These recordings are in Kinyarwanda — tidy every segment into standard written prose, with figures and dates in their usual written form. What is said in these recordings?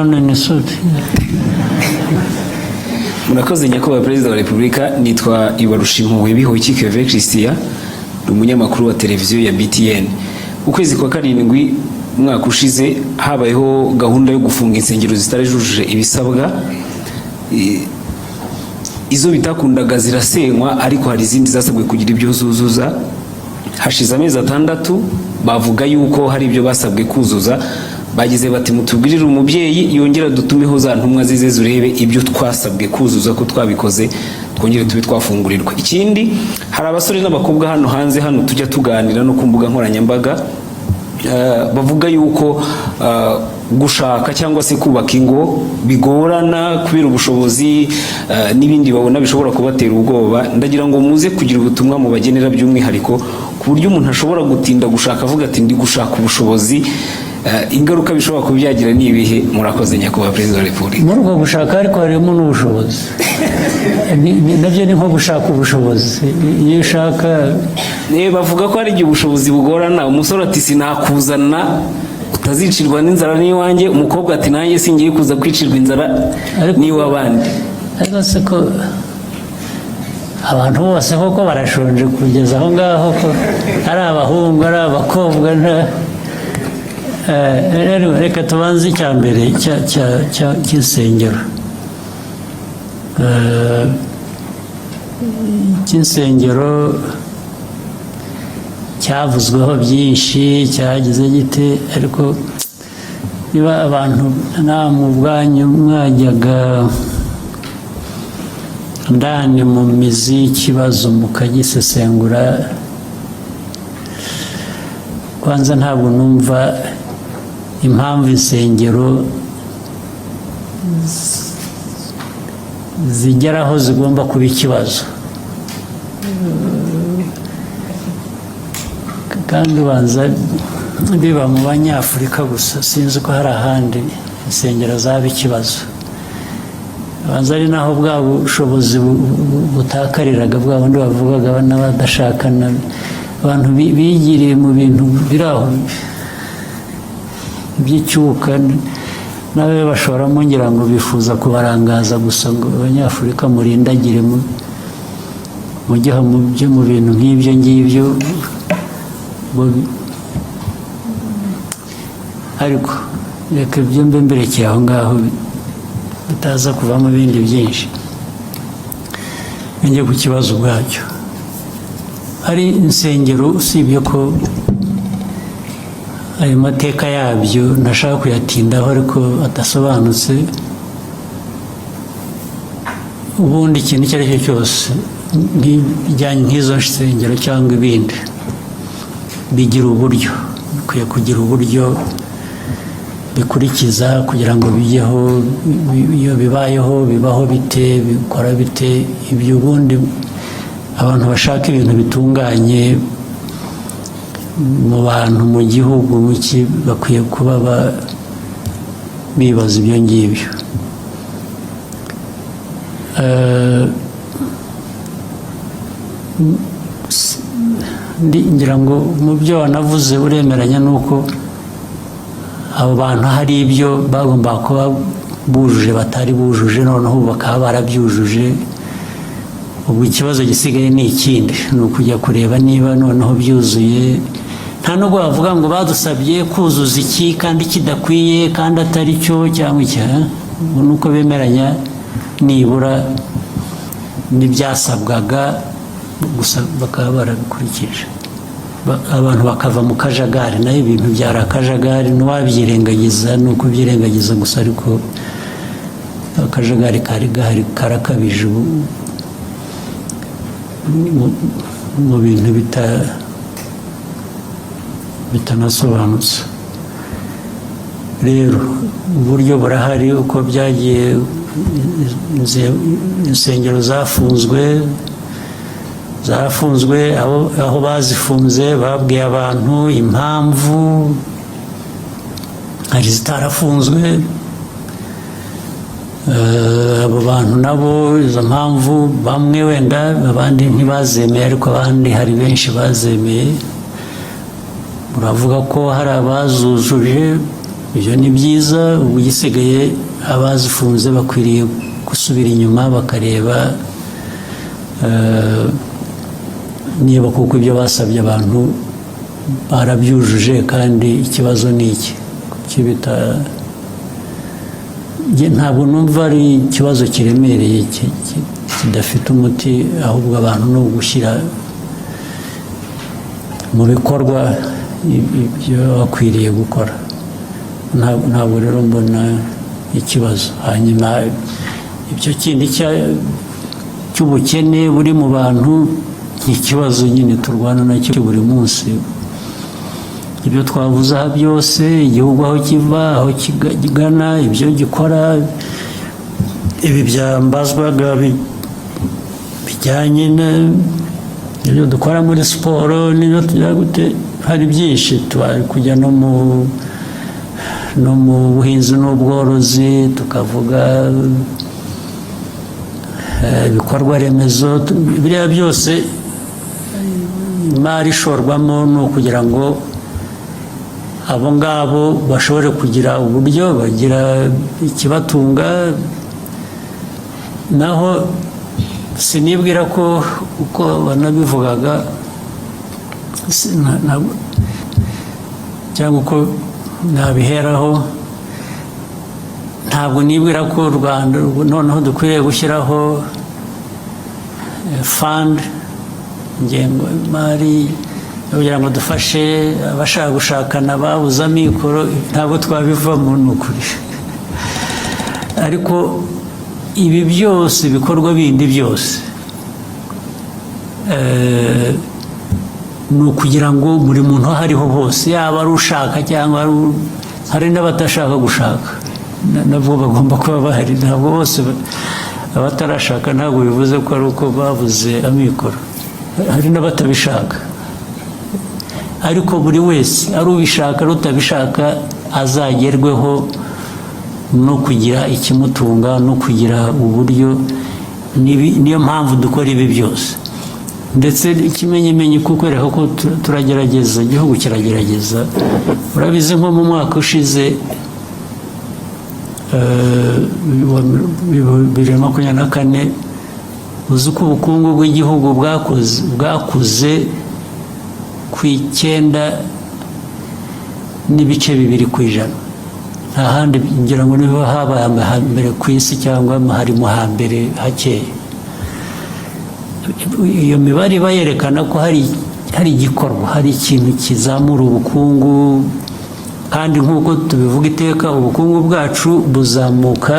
Man in suit. Murakoze, Nyakubahwa Perezida wa Repubulika. Nitwa Ibarushimpuhwe Bihoyiki Keve Christian, ni umunyamakuru wa televiziyo ya BTN. Ukwezi kwa karindwi umwaka ushize habayeho gahunda yo gufunga insengero zitarujuje ibisabwa. Izo bitakundaga zirasenywa, ariko hari izindi zasabwe kugira ibyo zuzuza. Hashize amezi 6, bavuga yuko hari ibyo basabwe kuzuza. Bagize bati: "Mutubwirire umubyeyi yongera dutumeho za ntumwa zize zurebe ibyo twasabwe kuzuza ko twabikoze, twongere tube twafungurirwa." Ikindi, hari abasore n'abakobwa hano hanze hano tujya tuganira no ku mbuga nkoranyambaga, bavuga yuko gushaka cyangwa se kubaka ingo bigorana kubera ubushobozi n'ibindi babona bishobora kubatera ubwoba. Ndagira ngo muze kugira ubutumwa mubagenera by'umwihariko, ku buryo umuntu ashobora gutinda gushaka avuga ati: "Ndi gushaka ubushobozi." Ingaruka bishobora kubyagira ni ibihe? Murakoze, Nyakubahwa Perezida wa Repubulika. Muri uko gushaka ariko harimo n'ubushobozi. Nabyo ni nko gushaka ubushobozi iyo ushaka. Bavuga ko hari igihe ubushobozi bugorana. Umusore ati: "Sinakuzana utazicirwa n'inzara n'iwanjye." Umukobwa ati: "Nanjye singiye kuza kwicirwa inzara n'iw'abandi." Ariko se ko abantu bose koko barashonje kugeza aho ngaho, ko ari abahungu ari abakobwa, nta anyway, reka tubanze icya mbere cy'insengero. Cy'insengero cyavuzweho byinshi, cyagize gite, ariko niba abantu namwe ubwanyu mwajyaga ndani mu mizi y'ikibazo mukagisesengura, kwanza ntabwo numva impamvu insengero zigera aho zigomba kuba ikibazo, kandi ubanza biba mu Banyafurika gusa. Sinzi ko hari ahandi insengero zaba ikibazo. Abanza ari naho bwa bushobozi butakariraga, bwa bundi bavugaga n'abadashakana. Abantu bigiriye mu bintu biri aho by'icyuka, nawe bashoramo, ngira ngo bifuza kubarangaza gusa, ngo Abanyafurika murindagire mujye mu byo mu bintu nk'ibyo ngibyo. Ariko reka ibyo mbe mberekeye aho ngaho, bitaza kuvamo ibindi byinshi. Njye ku kibazo ubwacyo, ari insengero, usibye ko ayo mateka yabyo ntashaka kuyatindaho ariko adasobanutse, ubundi ikintu icyo ari cyo cyose nk'ibijyanye nk'izo nsengero cyangwa ibindi bigira uburyo, bikwiye kugira uburyo bikurikiza kugira ngo bijyeho. Iyo bibayeho bibaho bite, bikora bite? Ibyo ubundi abantu bashaka ibintu bitunganye mu bantu, mu gihugu, mu ki, bakwiye kuba bibaza ibyo ngibyo. Ngira ngo mu byo wanavuze uremeranya n'uko abo bantu hari ibyo bagombaga kuba bujuje batari bujuje, noneho ubu bakaba barabyujuje. Ubu ikibazo gisigaye ni ikindi, ni ukujya kureba niba noneho byuzuye. Nta nubwo bavuga ngo badusabye kuzuza iki kandi kidakwiye kandi atari cyo cyangwa iki, eh? Ubu ni uko bemeranya nibura n'ibyasabwaga gusa bakaba barabikurikije. Abantu bakava mu kajagari. Nayo ibintu byari akajagari, n'uwabyirengagiza ni ukubyirengagiza gusa, ariko akajagari kari gahari karakabije ubu mu bintu bitanasobanutse. Rero uburyo burahari, uko byagiye, insengero zafunzwe zarafunzwe, aho bazifunze babwiye abantu impamvu. Hari izitarafunzwe. Abo bantu nabo izo mpamvu bamwe wenda abandi ntibazemeye, ariko abandi hari benshi bazemeye. Uravuga ko hari abazujuje. Ibyo ni byiza. Ubu igisigaye, abazifunze bakwiriye gusubira inyuma bakareba niba kuko ibyo basabye abantu barabyujuje, kandi ikibazo ni iki? Kuki Njye ntabwo numva ari ikibazo kiremereye kidafite umuti, ahubwo abantu ni ugushyira mu bikorwa ibyo bakwiriye gukora. Ntabwo rero mbona ikibazo. Hanyuma ibyo kindi cy'ubukene buri mu bantu ni ikibazo nyine turwana nacyo buri munsi. Ibyo twavuze aha byose, igihugu aho kiva, aho kigana, ibyo gikora, ibi byambazwaga bijyanye n'ibyo dukora muri siporo n'ibyo tugira gute, hari byinshi tubari kujya no mu buhinzi n'ubworozi, tukavuga ibikorwa remezo, biriya byose imari ishorwamo ni ukugira ngo abo ngabo bashobore kugira uburyo bagira ikibatunga. Naho sinibwira ko uko banabivugaga cyangwa uko nabiheraho, ntabwo nibwira ko u Rwanda noneho dukwiriye gushyiraho fund, ingengo y'imari kugira ngo dufashe abashaka gushakana babuze amikoro. Ntabwo twabivamo, ni ukuri. Ariko ibi byose, ibikorwa bindi byose, ni ukugira ngo buri muntu aho ariho hose, yaba ari ushaka cyangwa hari n'abatashaka gushaka, nabwo bagomba kuba bahari. Ntabwo bose abatarashaka ntabwo bivuze ko ari uko babuze amikoro, hari n'abatabishaka. Ariko buri wese, ari ubishaka ari utabishaka, azagerweho no kugira ikimutunga no kugira uburyo. Niyo mpamvu dukora ibi byose. Ndetse ikimenyimenyi kukwereka ko turagerageza, igihugu kiragerageza. Urabizi, nko mu mwaka ushize wa 2024, uzi ko ubukungu bw'igihugu bwakuze ku 9.2%. Nta handi, ngira ngo niba habaye hambere ku isi cyangwa hari mu hambere hakeya. Iyo mibare iba yerekana ko hari igikorwa, hari ikintu kizamura ubukungu. Kandi nk'uko tubivuga iteka, ubukungu bwacu buzamuka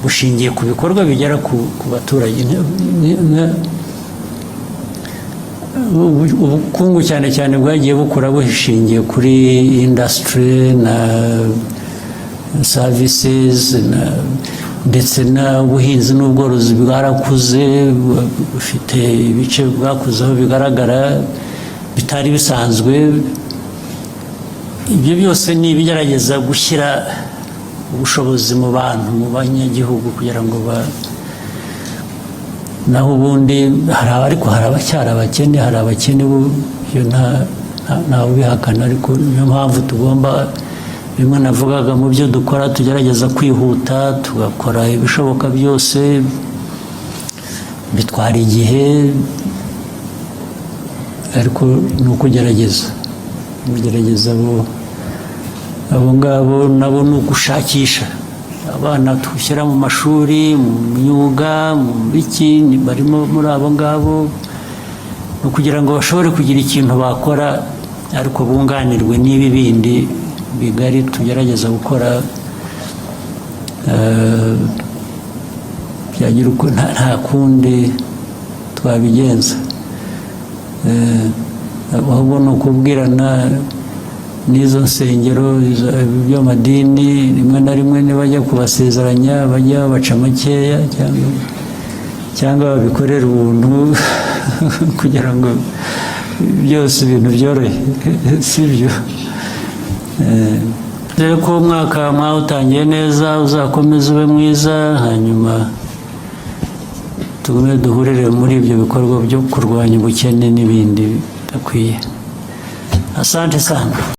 bushingiye ku bikorwa bigera ku baturage. Ubukungu cyane cyane bwagiye bukura bushingiye kuri industry na services, ndetse n'ubuhinzi n'ubworozi bwarakuze, bufite ibice bwakuzeho bigaragara bitari bisanzwe. Ibyo byose ni ibigerageza gushyira ubushobozi mu bantu, mu banyagihugu, kugira ngo ba naho ubundi hari, ariko hari abacyari abakene, hari abakene bo, ibyo ntawe ubihakana. Ariko niyo mpamvu tugomba, bimwe navugaga, mu byo dukora tugerageza kwihuta, tugakora ibishoboka byose. Bitwara igihe, ariko ni ukugerageza, kugerageza. Abo ngabo nabo ni ugushakisha abana dushyira mu mashuri, mu myuga, mu biki, barimo muri abo ngabo, ni ukugira ngo bashobore kugira ikintu bakora, ariko bunganirwe n'ibi bindi bigari tugerageza gukora. Byagira uko nta kundi twabigenza. Ahubwo ni ukubwirana n'izo nsengero, by'amadini, rimwe na rimwe nibajya kubasezeranya bajya babaca makeya cyangwa babikorere ubuntu kugira ngo byose ibintu byorohe, si byo? Dore ko umwaka mwawutangiye neza, uzakomeze ube mwiza, hanyuma tugume duhurire muri ibyo bikorwa byo kurwanya ubukene n'ibindi bidakwiye. Asante sana.